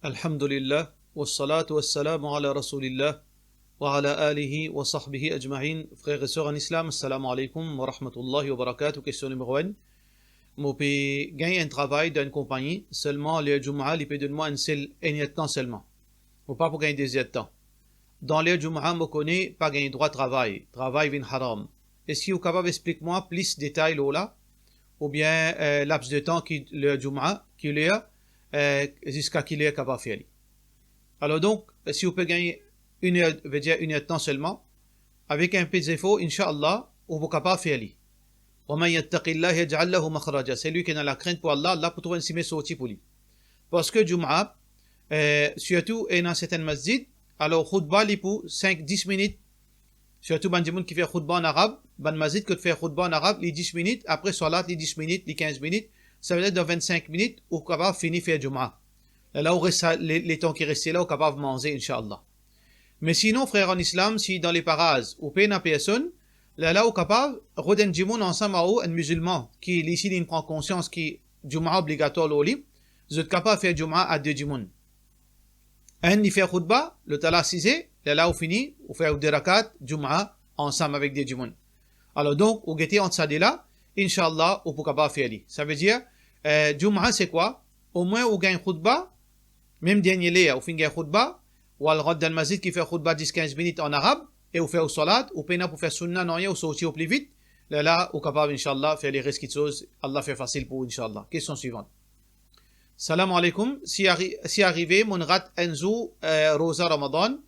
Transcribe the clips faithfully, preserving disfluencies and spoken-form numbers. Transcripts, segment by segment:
Alhamdulillah, wassalatu wassalamu ala Rasoulillah, wa ala alihi wa sahbihi ajmain. Frer e ser an Islam, assalamu alaikum wa rahmatullahi wa barakatuh. Kestion nimero enn. Mo pe gagn enn travay dan enn konpagni, selman ler Jumaa li pe donn mwa enn sel, enn er tan selman. Mo pa pou gagn de zer tan. Dan ler Jumaa mo kone pa gagn drwa travay, travay vinn haram. Eski ou kapav explik mwa plis detay lor la? Oubien, eh, laps de tan ki ler Jumaa, ki ler, eh, ziska ki ler kapav fer li? Alor donk, si ou pe gagn enn er, vedir enn er tan selman, avek enn pe zefor, inshallah, ou pou kapav fer li. Wa man yattaqillaha yaj'al lahu makhraja. Selwi ki ena lakrint pou Allah, Allah pou trouv enn sime sorti pou li. Parski Jumaa, eh, sirtou ena sertin masjid, alor khoutba li pou sink, dis minit. Sirtou bann dimoun ki fer khoutba an arab, bann masjid kot fer khoutba an arab, li dis minit, apre swalat, li dis minit, li kinz minit, savedir dan vinn-sink minit, ou kapav fini fer Jumaa. Lerla ou res sa, le, letan ki reste la, ou kapav manze, inshallah. Me sinon, frer an Islam, si dan leparaz ou pena personn, lerla ou kapav rod enn dimoun ansam ar ou, enn mizilman, ki li osi linn pran konsians ki Jumaa obligatwar lor li, zot kapav fer Jumaa a de dimoun. Enn li fer khoutba, lot la asize, lerla ou fini, ou fer ou de rakat Jumaa ansam avek de dimoun. Alor donk, ou gete ant sa de la, inshallah, ou pou kapav fer li. Savedir, eh, Jumaa se kwa? Omwin ou gagn khoutba, mem dernie ler, ou finn gagn khoutba, ou al rant dan masjid ki fer khoutba dis kinz minit an arab, e ou fer ou swalat, ou pena pou fer sounna nanye, ou sorti o pli vit, lerla ou kapav, inshallah, fer leres kiksoz, Allah fer fasil pou ou, inshallah. Kestion swivant. Salam alaikum. Si ari-, si arive, monn rat enn zour, eh, roza Ramadan,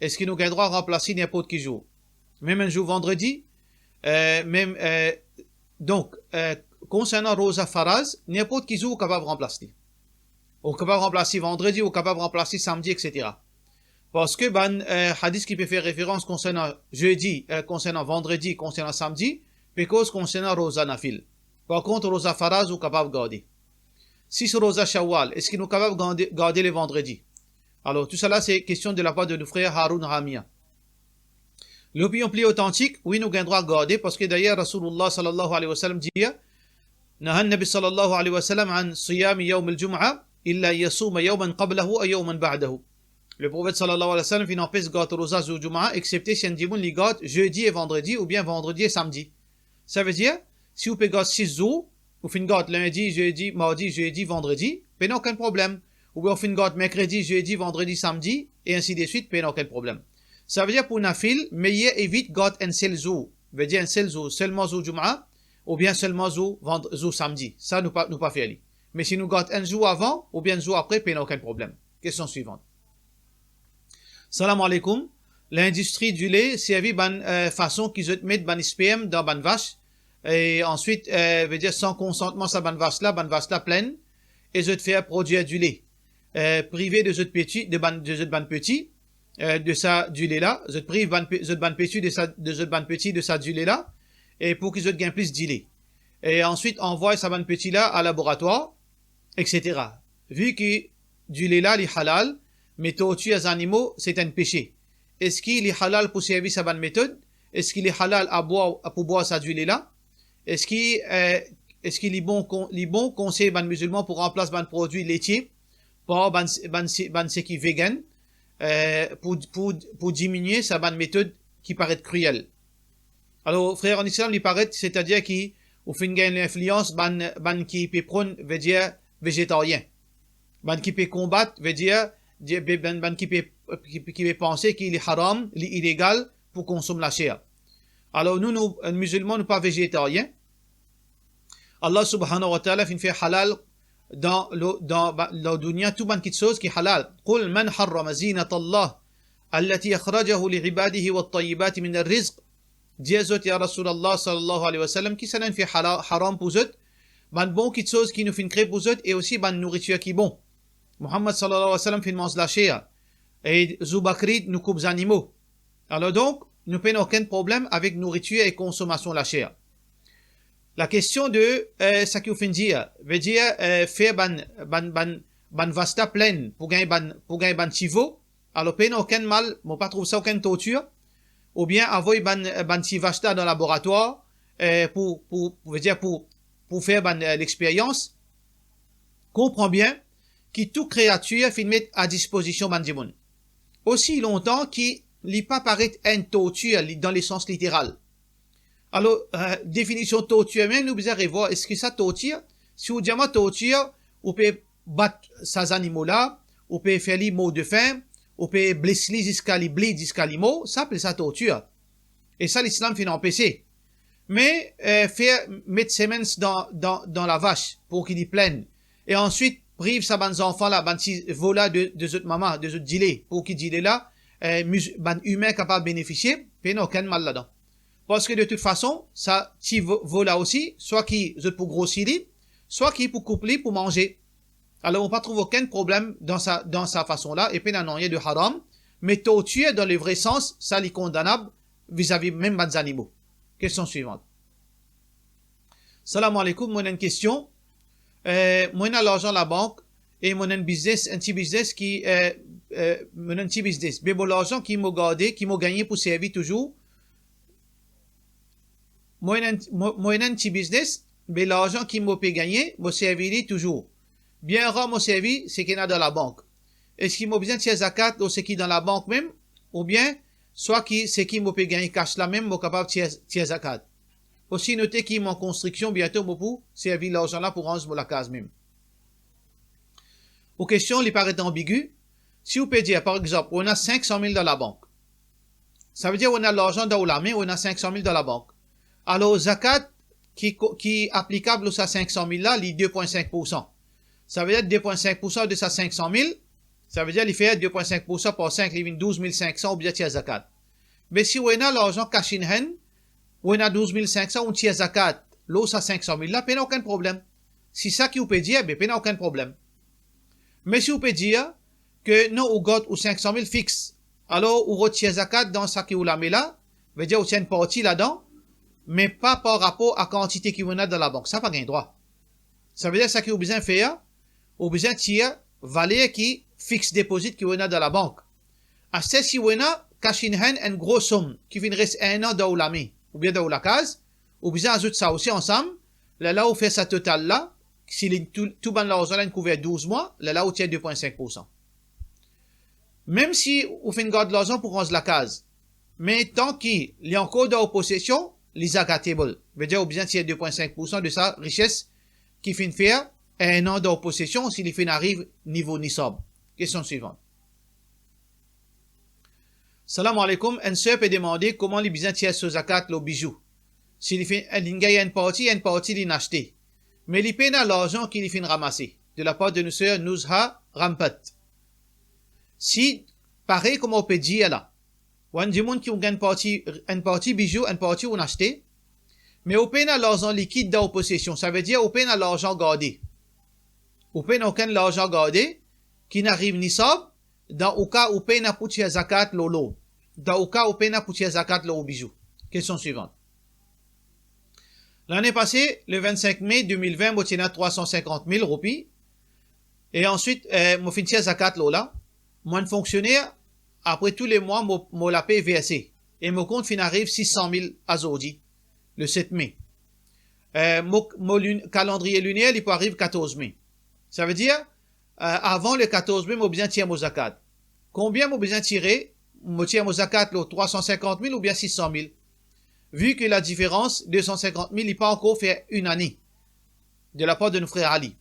eski nou gagn drwa ranplas li ninport ki zour? Mem enn zour vandredi, eh, mem, eh, donk, eh, konsernan roza faraz, ninport ki zour ou kapav ranplas li. Ou kapav ranplas li vandredi, ou kapav ranplas li samdi, et cetera. Parski bann, eh, hadis ki pe fer referans konsernan zedi, eh, konsernan vandredi, konsernan samdi, pe koz konsernan roza nafil. Par kont, roza faraz ou kapav garde. Sis roza Shawwal, eski nou kapav garde, garde le vandredi? Alor, tousala se kestion de lapar de nou frer Haroun Ramia. Lopinion pli otantik, wi, nou gagn drwa garde, parski dayer Rasoulullah sallallahu alayhi wa sallam dir, naha Nabi sallallahu alayhi wa sallam an siyami yawm al-jum'a illa an yasuma yawman qablahu aw yawman ba'dahu. Leprofet sallallahu alayhi wa sallam finn anpes gard roza zour Jumaa, exsepte si enn dimoun li gard zedi e vandredi oubien vandredi e samdi. Savedir, si ou pe gard sis zour, ou finn gard lindi, zedi, mardi, zedi, vandredi, pena okenn problem. Oubien ou finn gard merkredi, zedi, vandredi, samdi, e ainsi de suite, pena okenn problem. Savedir pou nafil, meyer evit gard enn sel zour. Vedir enn sel zour, selman zour Jumaa, oubien selman zour vand-, zour samdi. Sa nou pa, nou pa fer li. Me si nou gard enn zour avan, oubien enn zour apre, pena okenn problem. Kestion swivant. Salam alaikum. Lindistri dile servi bann, eh, fason ki zot met bann sperm dan bann vas, e answit, eh, vedir san konsantman sa bann vas la, bann vas la plenn, e zot fer prodwir dile, eh, prive de zot peti, de bann, de zot bann peti, eh, de sa dile la, zot priv bann pe-, zot bann peti de sa, de zot bann peti de sa dile la, e pou ki zot gagn plis dile. E answit anvway sa bann peti la a laboratwar, et cetera. Vi ki dile la li halal, me tortir zanimo se enn pese. Eski li halal pou servi sa bann metod? Eski li halal a bwar, pou bwar sa dile la? Eski, eh, eski li bon kon-, li bon konsey bann mizilman pou ranplas bann prodwi letie par bann, bann, bann seki vegan, eh, pou, pou, pou diminie sa bann metod ki paret kriyel? Alor, frer an Islam, li paret, setadir ki ou finn gagn linflians bann, bann ki pe pronn, vedir vezetarien. Bann ki pe konbat, vedir, di-, be-, bann, bann ki pe, ki, ki pe panse ki li haram, li ilegal pou konsom laser. Alor, nou, nou, mizilman, nou pa vezetarien. Allah subhanahu wa ta'ala finn fer halal dan lo-, dan ba-, dan dunya tou bann kitsoz ki halal. Qul man harrama zinatallah allati akhrajahu li ibadihi wat tayyibati minar rizq. Dir zot, ya Rasoulullah sallallahu alayhi wa sallam, kisannla inn fer hala-, haram pou zot bann bon kitsoz ki nou finn kre pou zot e osi bann nouritir ki bon. Muhammad sallallahu alayhi wa sallam finn manz laser, e zour Bakrid nou koup zanimo. Alor donk, nou pena okenn problem avek nouritir e konsomasion laser. Lakestion de, eh, sa ki ou finn dir, vedir, eh, fer bann, bann, bann, bann vas la plenn pou gagn bann, pou gagn bann ti vo, alor pena okenn mal, mo pa trouv sa okenn tortir, oubien avoy bann, bann ti vas la dan laboratwar, eh, pou, pou, pou, vedir pou, pou fer bann, eh, lexperyans. Konpran bien ki tou kreatir finn met a dispozision bann dimoun. Osi lontan ki li pa paret enn tortir li, dan lesans literal. Alor, eh, definision tortir mem, nou bizin revwar, eski sa tortir? Si ou dir mwa tortir, ou pe bat sa zanimo la, ou pe fer li mor de fin, ou pe bles li ziska li blid, ziska li mor, sa apel sa tortir. E sa, Lislam finn anpese. Me, eh, fer met semens dan, dan, dan lavas pou ki li plenn, e answit priv sa bann zanfan la, bann ti vo la de, de zot mama, de zot dile, pou ki dile la, eh, miz-, bann imin kapav benefisie, pena okenn mal ladan. Parski de tout fason, sa ti vo, vo la osi, swa ki zot pou grosi li, swa ki pou koup li pou manze. Alor, mo pa trouv okenn problem dan sa, dan sa fason la, e pena nanye de haram, me tortir dan le vre sans, sa li kondanab vizavi mem bann zanimo. Kestion swivan. Salam aleykoum, mo ena enn kestion. Eh, mo ena larzan labank e mo ena enn biznes, enn ti biznes ki, eh, eh, mo ena enn ti biznes. Be mo larzan ki mo garde, ki mo gagne pou servi touzour. Mo ena enn, mo, mo ena enn ti biznes, be larzan ki mo pe gagne, mo servi li touzour. Bien rar mo servi seki ena dan labank. Eski mo bizin tir zakat lor seki dan labank mem, oubien swa ki seki mo pe gagne kas la mem, mo kapav tir, tir zakat? Osi note ki mo an konstriksion, biento mo pou servi larzan la pou ranz mo lakaz mem. Ou kestion, li paret anbigu. Si ou pe dir, par exanp, ou ena sink san mil dan labank. Savedir ou ena larzan dan ou lame, ou ena sink san mil dan labank. Alor, zakat ki ko-, ki aplikab lor sa sink san mil la, li de pwin sink poursan. Savedir de pwin sink poursan de sa sink san mil, savedir li fer de pwin sink poursan par sink, li vinn douz mil sink san, ou bizin tir zakat. Me si ou ena larzan cash in hand, ou ena douz mil sink san, ou tir zakat lor sa sink san mil la, pena okenn problem. Si sa ki ou pe dir, be pena okenn problem. Me si ou pe dir ke non, ou gard ou sink san mil fix, alor ou rod tir zakat dan sa ki ou lame la, vedir ou tir enn parti ladan, me pa par rapor a kantite ki ou ena dan labank, sa pa gagn drwa. Savedir sa ki ou bizin fer, ou bizin tir valer ki fix deposit ki ou ena dan labank. Aster si ou ena cash in hand enn gro som ki finn res enn an dan ou lame oubien dan ou lakaz, ou bizin azout sa osi ansam, lerla ou fer sa total la, si li tou, tou bann larzan la inn kouver douz mwa, lerla ou tir de pwin sink poursan. Mem si ou finn gard larzan pou ranz lakaz, me tan ki li ankor dan ou posesion, li zakatable. Vedir ou bizin tir de pwin sink poursan de sa rises ki finn fer enn an dan ou posesion, si li finn ariv nivo nisab. Kestion swivan. Salam aleykoum, enn ser pe demande kouma li bizin tir so zakat lor bizou. Si li finn, li gagn enn parti, enn parti li aste. Me li pena larzan ki li finn ramase. De lapar de nou ser Nuzha Rampat. Si, parey kouma ou pe dir la, ou enn dimoun ki ou gagn parti, enn parti bizou, enn parti ou aste, me ou pena larzan likid dan ou posesion, savedir ou pena larzan garde. Ou pena okenn larzan garde ki inn ariv nisab, dan ou ka ou pena pou tir zakat lor lor. Dan ou ka ou pena pou tir zakat lor ou bizou. Kestion swivan. Lane pase, le vinn sink me de mil vin, mo ti ena trwa san sinkant mil roupi. E answit, eh, mo finn tir zakat lor la. Mo enn fonksyoner, apre tou le mwa, mo, mo lapey verse. E mo kont finn ariv sis san mil azordi, le set me. Eh, mo, mo lin-, kalandriye liner, li pou ariv katorz me. Savedir, eh, avan le katorz me, mo bizin tir mo zakat. Konbien mo bizin tire? Mo tir mo zakat lor trwa san sinkant mil oubien sis san mil? Vi ki ladiferans de san sinkant mil, li pa ankor fer enn ane, de lapar de nou frer Ali.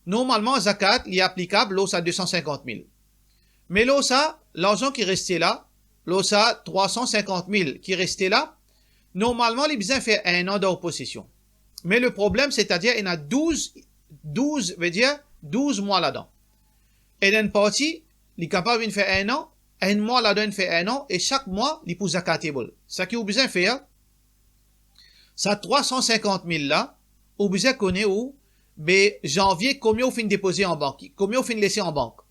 Normalman, zakat, li aplikab lor sa de san sinkant mil. Me lor sa, larzan ki reste la, lor sa trwa san sinkant mil ki reste la, normalman, li bizin fer enn an dan ou posesion. Me le problem, setadir, ena douz, douz, vedir douz mwa ladan. Ena enn parti, li kapav vinn fer enn an, enn mwa ladan inn fer enn an, e sak mwa, li pou zakatable. Seki ou bizin fer, sa trwa san sinkant mil la, ou bizin kone ou, be, zanvie, konbien ou finn depoze an bank, konbien ou finn lese an bank.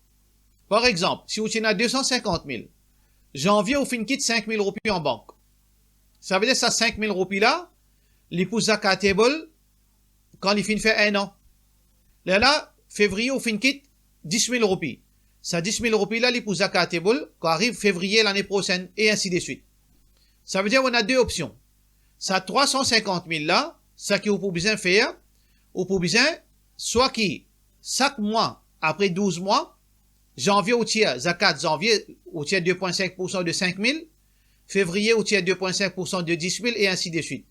Par exanp, si ou ti ena de san sinkant mil, zanvie ou finn kit sink mil roupi an bank. Savedir sa sink mil roupi la, li pou zakatable kan li finn fer enn an. Lerla, fevriye ou finn kit dis mil roupi. Sa dis mil roupi la, li pou zakatable kan ariv fevriye lane prosenn, e ensi de swit. Savedir ou ena de opsion. Sa trwa san sinkant mil la, seki ou pou bizin fer, ou pou bizin swa ki sak mwa apre douz mwa, zanvie ou tir zakat, zanvie ou tir de pwin sink poursan de sink mil, fevriye ou tir de pwin sink poursan de dis mil, e ainsi de suite.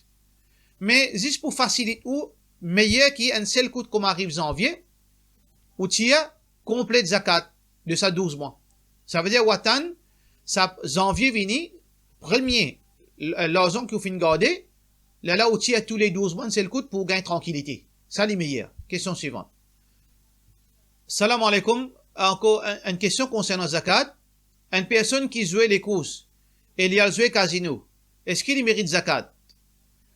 Me zis pou fasilit ou, meyer ki enn sel kout kouma ariv zanvie, ou tir konplet zakat de sa douz mwa. Savedir ou atann sa zanvie vini, premie, l-, larzan ki ou finn garde, lerla ou tir tou le douz mwa enn sel kout pou gagn trankilite. Sa li meyer. Kestion swivan. Salam aleykoum. Ankor enn, enn kestion konsernan zakat. Enn personn ki zwe lekous e li al zwe kazino, eski li merit zakat?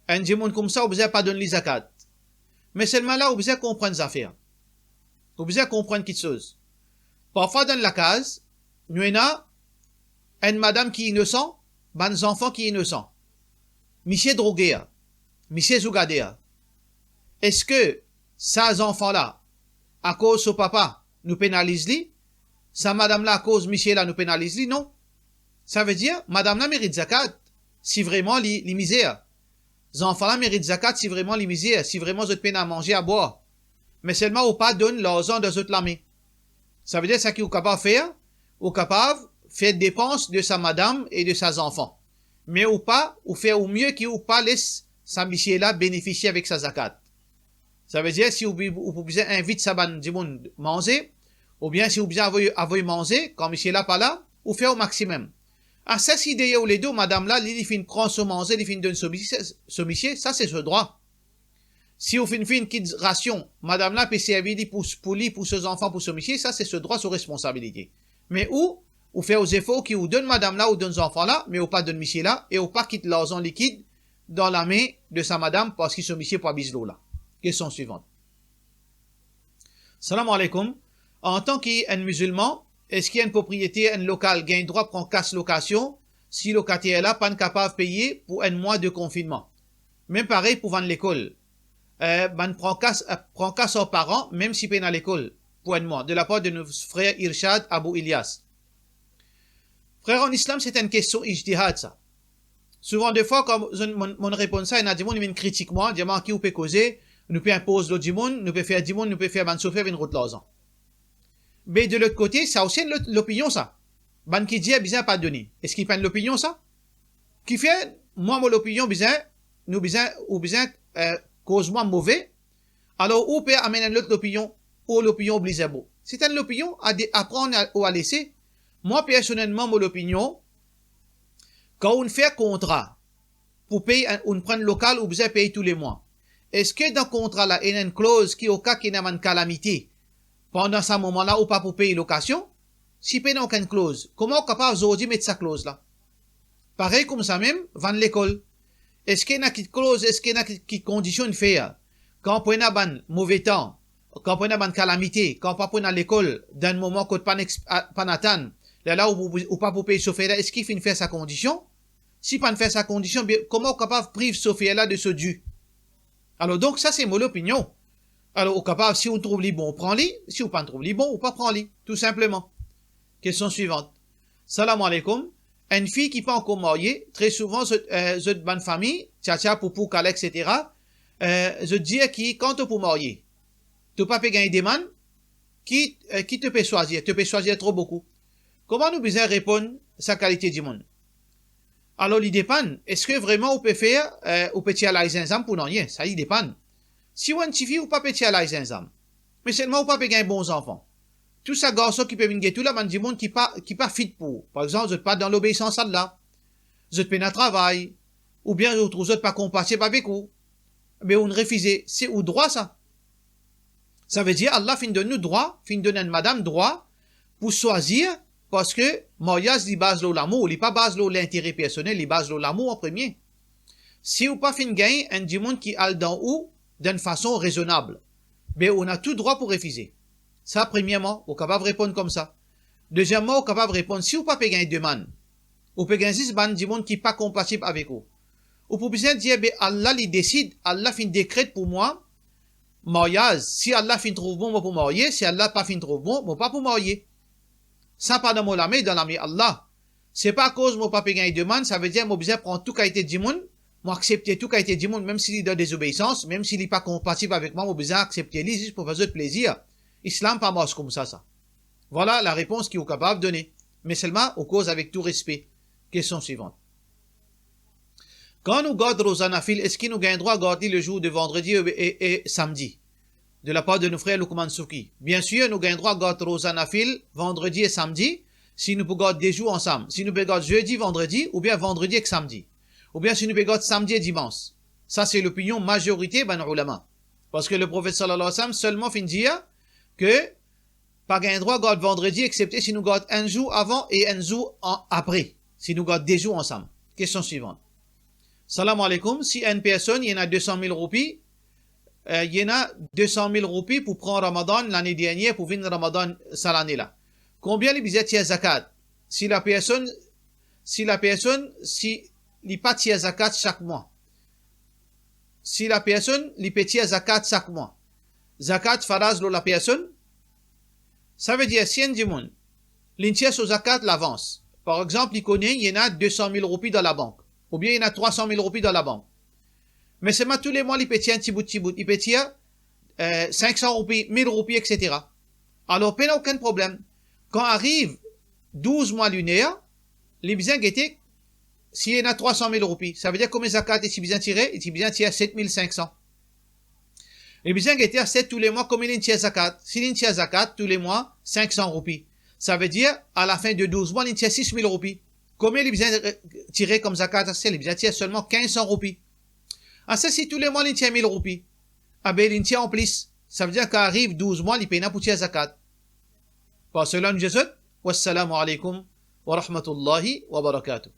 Enn dimoun koumsa, ou bizin pa donn li zakat. Me selman la, ou bizin konprann zafer. Ou bizin konprann kiksoz. Parfwa dan lakaz, nou ena enn madam ki inosan, bann zanfan ki inosan. Misie droger, misie zougader. Eski sa zanfan la, akoz so papa, nou penaliz li? Sa madam la, akoz misie la, nou penaliz li? Non. Savedir, madam la merit zakat, si vreman li, li mizer. Zanfan la merit zakat, si vreman li mizer, si vreman zot pena manze a bwar. Me selman ou pa donn larzan dan zot lame. Savedir sa ki ou kapav fer, ou kapav fer depans de sa madam e de sa zanfan. Me ou pa, ou fer ou mie ki ou pa les sa misie la benefisie avek sa zakat. Savedir, si ou bi-, ou pou bizin invit sa bann dimoun manze, oubien si ou bizin avoy, avoy manze, kan misie la pa la, ou fer ou maximum. Asa si deryer ou ledo, madam la, li, li finn pran so manze, li finn donn so misie, so misie, sa se so drwa. Si ou finn, finn kit rasion, madam la pe servi li pou, pou li, pou so zanfan, pou so misie, sa se so drwa, so responsabilite. Me ou, ou fer ou zefor ki ou donn madam la, ou donn zanfan la, me ou pa donn misie la, e ou pa kit larzan likid dan lame de sa madam, parski so misie pou abiz lor la. Kestion swivan. Salam aleykoum. Antan ki enn mizilman, eski enn propriyeter enn lokal gagn drwa pran kas lokasion si lokater la pa'nn kapav peye pou enn mwa de konfinnman? Mem parey pou bann lekol. Eh, bann pran kas, eh, pran kas ar paran, mem si pena lekol, pou enn mwa, de lapar de nou frer Irshad Abou Ilyas. Frer an Islam, se enn kestion ijtihad, sa. Souvan defwa, kan mo, mo, mo reponn sa, ena dimoun vinn kritik mwa, dir mwa, "Ki ou pe koze, nou pe inpoz lor dimoun, nou pe fer dimoun, nou pe fer bann sofer vinn rod larzan." Me de lot kote, sa osi enn lot lopinion, sa. Bann ki dir bizin pa done. Eski pa enn lopinion, sa? Kifer, mwa, mo lopinion bizin, nou bizin, ou bizin, eh, koz mwa move, alor ou pe amenn enn lot lopinion, ou lopinion oblize bon. Se enn lopinion a de-, a pran a, ou a lese. Mwa, personelman, mo lopinion, kan ou fer kontra pou pey enn, ou pran lokal, ou bizin pey tou le mwa. Eski dan kontra la, ena enn kloz ki, oka ki ena bann kalamite, pandan sa moman la, ou pa pou pey lokasion? Si pena okenn kloz, kouma ou kapav zordi met sa kloz la? Parey koumsa mem, bann lekol. Eski ena ki kloz, eski ena ki, ki kondision inn fer? Kan pou ena bann move tan, kan pou ena bann kalamite, kan pa pou ena lekol, dan enn moman kot pa'nn ex-, a, pa'nn atann, lerla ou, ou, ou pa pou pey sofer la, eski finn fer sa kondision? Si pa'nn fer sa kondision, be, kouma ou kapav priv sofer la de so di? Alor, donk, sa se mo lopinion. Alor, ou kapav, si ou trouv li bon, ou pran li, si ou pa trouv li bon, ou pa pran li, tou sinpleman. Kestion swivan. Salam aleykoum. Enn fi ki pa ankor marye, tre souvan zot, eh, zot bann fami, tia tia, poupou, kala, et cetera, eh, zot dir ki kan to pou marye, to pa pe gagn demann, ki, eh, ki to pe swazir, to pe swazir tro boukou. Kouma nou bizin reponn sa kalite dimoun? Alor, li depann, eski vreman ou pe fer, eh, ou pe tir lay zinzam pou nanye? Sa li depann. Si ou enn tifi, ou pa pe tir lay zinzam, me selman ou pa pe gagn bon zanfan. Tou sa garson ki pe vinn get ou la, bann dimoun ki pa, ki pa fit pou ou. Par exanp, zot pa dan lobeisans Allah, zot pena travay, oubien ou trouv zot pa konpatib avek ou, be ou'nn refize, se ou drwa sa. Savedir, Allah finn donn nou drwa, finn donn enn madam drwa pou swazir, parski maryaz li baz lor lamour, li pa baz lor lintere personel, li baz lor lamour an premie. Si ou pa finn gagn enn dimoun ki al dan ou dan enn fason rezonab, be ou ena tou drwa pou refize. Sa, premierman, ou kapav reponn koumsa. Deziemman, ou kapav reponn, si ou pa pe gagn demann, ou pe gagn zis bann dimoun ki pa konpatib avek ou, ou pou bizin dir, be Allah li desid, Allah finn dekret pou mwa maryaz. Si Allah finn trouv bon, mo pou marye, si Allah pa finn trouv bon, mo pa pou marye. Sa pa dan mo lame, dan lame Allah. Se pa akoz mo pa pe gagn demann, savedir mo bizin pran tou kalite dimoun, mo aksepte tou kalite dimoun, mem si li dan dezobeisans, mem si li pa konpatib avek mwa, mo bizin aksepte li zis pou fer zot plezir. Islam pa mars koumsa sa. Vwala larepons ki ou kapav done, me selman ou koz avek tou respe. Kestion swivant. Kan nou gard roza nafil, eski nou gagn drwa gard li lezour de vandredi e, e, e samdi? De lapar de nou frer Loukman Souki. Biensir, nou gagn drwa gard roza nafil vandredi e samdi, si nou pou gard de zour ansam. Si nou pe gard zedi, vandredi, oubien vandredi ek samdi. Oubien si nou pe gard samdi e dimans. Sa se lopinion mazorite bann oulama. Parski Leprofet sallallahu alayhi wa sallam selman finn dir ke pa gagn drwa gard vandredi, exepte si nou gard enn zour avan e enn zour an-, apre, si nou gard de zour ansam. Kestion swivant. Salam aleykoum, si enn personn, li ena de san mil roupi, eh, li ena de san mil roupi pou pran Ramadan lane dernie, pou vinn Ramadan sa lane la. Konbien li bizin tir zakat? Si lapersonn, si lapersonn, si li pa tir zakat sak mwa. Si lapersonn, li pe tir zakat sak mwa. Zakat faraz lor lapersonn. Savedir, si enn dimoun, li tir so zakat lavans. Par exanp, li kone li ena de san mil roupi dan labank, oubien li ena trwa san mil roupi dan labank. Me selman tou le mwa, li pe tir enn tibout, tibout. Li pe tir, eh, sink san roupi, mil roupi, etsetera. Alor, pena okenn problem. Kan ariv douz mwa liner, li bizin gete si li ena trwa san mil roupi. Savedir konbien zakat li ti bizin tire? Li ti bizin tir set mil sink san. Li bizin gete aster tou le mwa konbien li tir zakat. Si li tir zakat tou le mwa sink san roupi, savedir, alafin de douz mwa, li tir sis mil roupi. Konbien li bizin, eh, tire kom zakat aster? Li bizin tir selman kinz san roupi. Aster, si tou le mwa li tir mil roupi, abe, li tir anplis. Savedir, kan ariv douz mwa, li pena pou tir zakat. Par sela, nou dir zot, wassalamu aleykoum wa rahmatullahi wa barakatuh.